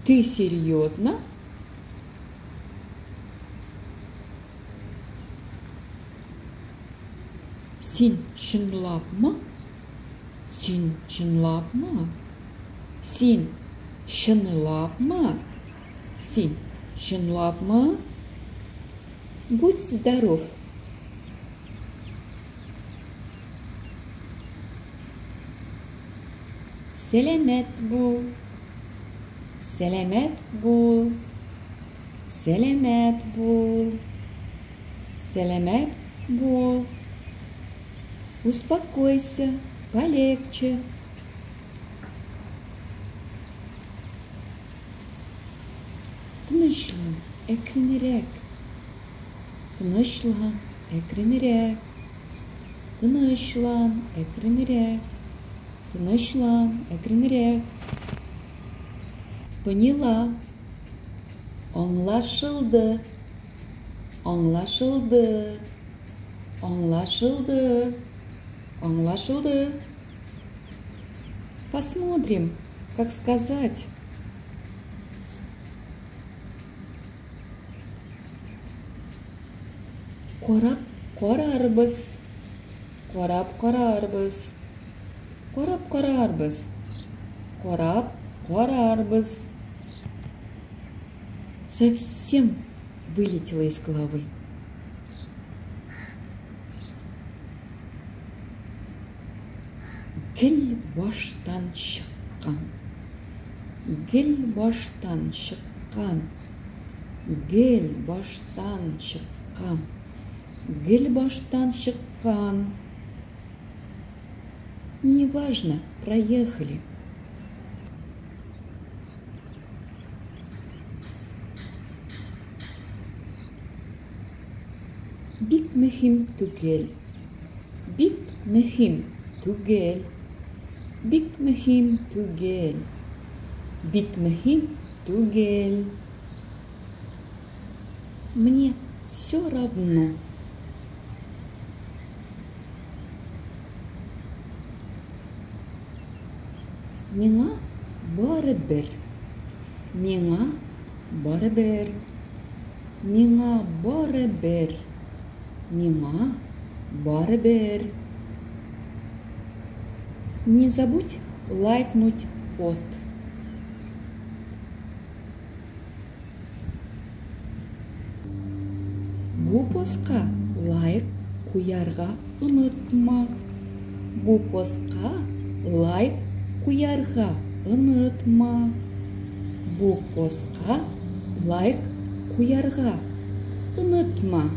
Ты серьезно? Син чынлапмы? Син чынлапмы? Син чынлапмы? Син чынлапмы? Будь здоров! Сәламәт бул! Сәламәт бул! Сәламәт бул! Сәламәт бул! Успокойся, полегче. Тынычлан, әкренрәк. Тынычлан, әкренрәк. Тынычлан, әкренрәк. Тынычлан, әкренрәк. Поняла. Аңлашылды. Аңлашылды. Аңлашылды. Аңлашылды. Посмотрим, как сказать. Карап карарбыз. Карап карарбыз. Карап карарбыз. Карап карарбыз. Совсем вылетело из головы. Гел баштан чыккан. Гел баштан чыккан. Гел баштан чыккан. Гел баштан чыккан. Неважно, проехали. Бик мөһим түгел. Бик мөһим түгел. Бик мөһим түгел. Бик мөһим түгел. Мне все равно. Миңа барыбер. Миңа барыбер. Миңа барыбер. Миңа барыбер. Не забудь лайкнуть пост. Бу постка лайк куярга онытма. Бу постка лайк куярга онытма. Бу постка лайк куярга онытма.